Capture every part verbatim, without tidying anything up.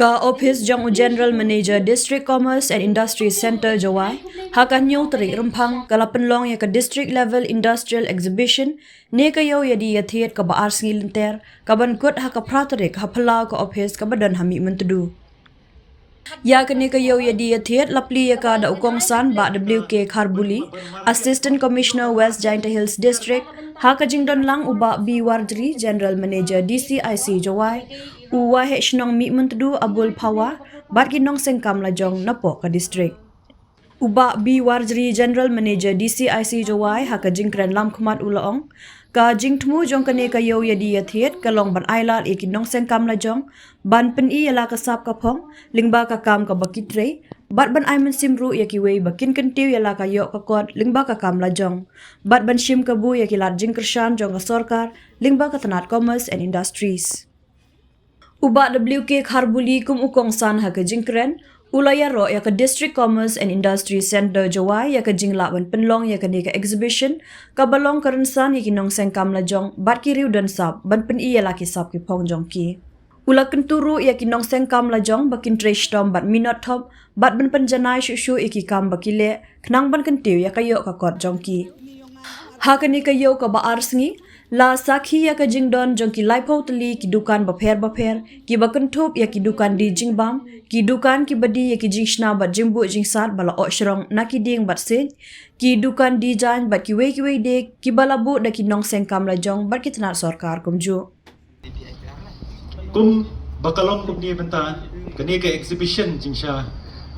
Ka ophis jong u General Manager District Commerce and Industry Centre Jowai, ha ka hynñiew tarik Rymphang ka la pynlong ïa ka District Level Industrial Exhibition, ne ka ïew ïadie ïathied kaba ar sngi lynter, kaban kut ha ka phra tarik ha phyllaw ka ophis kaba don ha Mihmyntdu. Ïa kane ka ïew ïadie ïathied la plie ïa ka da u Kongsan Bah W K Kharbuli, Assistant Commissioner West Jaintia Hills District, ha ka jingdon lang u Bah B Warjri, General Manager D C I C Jowai, u Waheh Shnong Mihmyntdu Abul Phawa, bad ki nongseng kam lajong napoh ka district. U Bah B Warjri, General Manager D C I C Jowai, ha ka jingkren lamkhmat u la ong, ka jingthmu jong kane ka ïew ïadie ïathied ka long ban ailad ïa ki nongseng kam lajong, ban pyni ïa la ka sap ka phong lyngba ka kam kaba ki trei, bad ban ai mynsiem ruh ïa kiwei ba kin kyntiew ïa la ka ïoh ka kot lyngba ka kam lajong, bad ban shim kabu ïa ki lad jingkyrshan jong ka sorkar lyngba ka tnat Commerce and Industries. U Bah W K Kharbuli kum u kongsan ha ka jingkren, u la ïaroh ïa ka District Commerce and Industry Centre Jowai ïa ka jinglah ban pynlong ïa kane ka exhibition, kaba long ka rynsan ïa ki nongseng kam lajong bad ki riew don sap ban pyni ïa la ki sap ki phong jong ki. U la kyntu ruh ïa ki nongseng kam lajong ba kin trei shitom bad minot thop, bad ban pynjanai shuh shuh ïa ki kam ba ki leh, khnang ban kyntiew ïa ka ïoh ka kot jong ki. Ha kane ka ïew kaba ar sngi, la sakhi ïa ka jingdon jong ki laiphew tylli ki dukan bapher bapher, kiba kynthup ïa ki dukan die jingbam, ki dukan kiba die ïa ki jingshna bad jingbuh jingsat ba la oh shrong na ki dieng bad siej, ki dukan die jaiñ bad kiwei kiwei de, kiba la buh da ki nongseng kam lajong bad ki tnat sorkar kumjuh. Kum ba ka long kumne mynta, kane ka exhibition jingshisha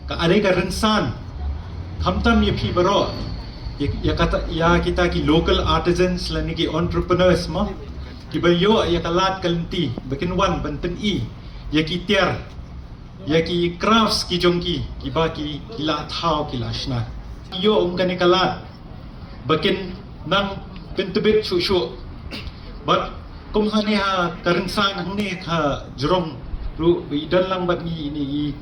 ka dei ka rynsan, khamtam ïa phi baroh, ïa, ïa kata, ïa kita ki local artisans lane ki entrepreneurs mo, kiba ïoh ïa ka lad ka lynti ba kin wan ban pyni ïa ki tiar, ïa ki crafts ki jong ki, kiba ki, ki la thaw, ki la shna. Ïoh kum kane ka lad ba kin nang pyntbit shuh shuh. Bad kum hangne ha ka rynsan hangne ha jrong ruh ba i don lang bad ngi ine i,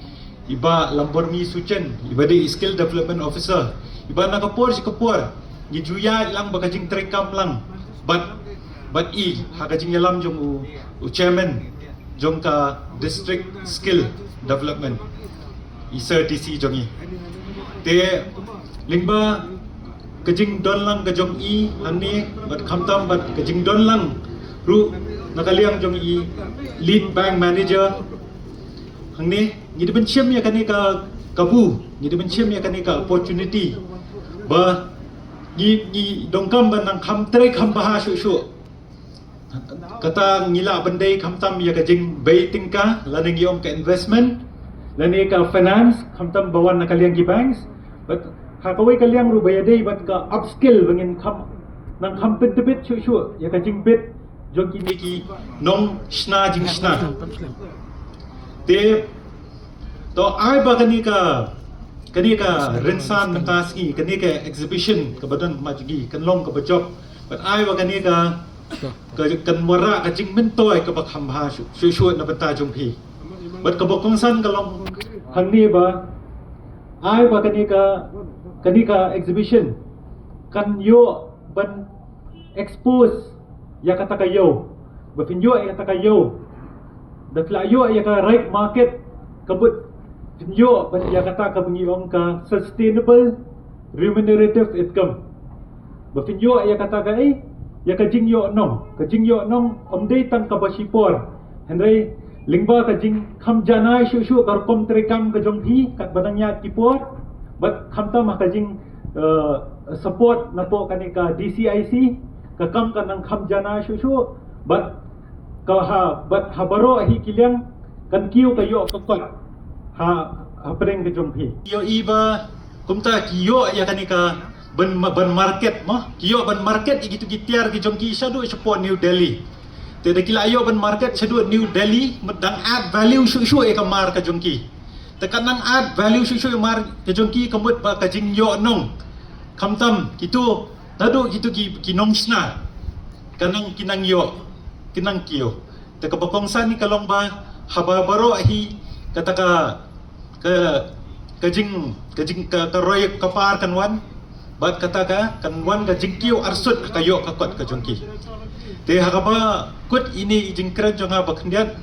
i Bah Lambormi Suchen, iba dei Skill Development Officer, iba na ka por sha ka por ngi ju ïaid lang ba ka jingtrei kam lang bad, bad i ha ka jingïalam jong u, u chairman jong ka District Skill Development, i Sir D C jong i. Te lyngba ka jingdon lang ka jong i hangne, bad khamtam bad ka jingdon lang ruh na ka liang jong i lead bank manager hangne, ngi dei ban shim ïa kane ka kabu, ngi dei ban shim ïa kane ka opportunity ba ngi, ngi donkam ban nang kham trei kham bha shuh shuh. Kata ngi lah ban dei khamtam ïa ka jingbei tyngka lane ngi ong ka investment lane ka finance, khamtam ba wan na ka liang ki banks. Bad ha kawei ka liang ruh ba ïadei bad ka upskill ba ngin kham, nang kham pyntbit shuh shuh ïa ka jingbit jong kine ki nongshna jingshna. Te to ai ba kane ka, kane ka rynsan mynta sngi, kane ka exhibition kaba don ha Mawjong kan long kaba jop. Bad ai ba kane ka, ka kan wanrah ka jingmyntoi kaba kham bha shuh shuh na bynta jong phi. Bad kaba kongsan ka long hangne ba ai ba kane ka, kane ka exhibition kan ïoh ban expose ïa kata ka ïew. Ba phin ïoh ïa kata ka ïew, da phi la ïoh ïa ka right market, ka mut phin ïoh ban ïa kata kaba ngi ong ka sustainable remunerative income. Ba phin ïoh ïa kata ka, eh, ïa ka jingïohnong, ka jingïohnong ym dei tang kaba shipor. Hynrei lyngba ka jingkham janai shuh shuh ka rukom treikam ka jong phi katba nang ïaid ki por, bad khamtam ha ka jing, eh, support napoh kane ka D C I C, ka kam ka nang kham janai shuh shuh, bad ka ha, bad ha baroh hi ki liang kan kiew ka ïoh ka kot ha, hapdeng ka jong phi. Ïoh i ba kumta ki ïoh ïa kane ka ban, ban market mo, ki ïoh ban market ïa kitu ki tiar ki jong ki shaduh shapoh New Delhi. Te da ki la ïoh ban market shaduh New Delhi, mut dang add value shuh shuh ïa ka mar ka jong ki. Te ka nang add value shuh shuh ïa mar ka jong ki, ka mut ba ka jingïohnong khamtam kitu, naduh kitu ki, ki nongshna, ka nang, ki nang ïoh, ki nang kiew. Te kaba kongsan hi ka long ba haba baroh hi kata ka, ka, ka jing, ka jing, ka, ka roi ka par kan wan, bad kata ka kan wan ka jingkiew arsut ka ïoh ka kot ka jong ki. Te ha kaba kut ine i jingkren jong nga ba khyndiat,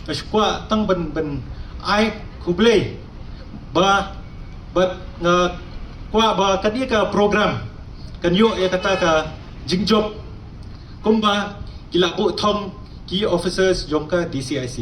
Nga kwah tang ban ban ai khublei ba, ba nga kwah ba kane ka program kan ïoh ïa kata ka jingjop kumba ki la buh thong ki officers jong ka D C I C.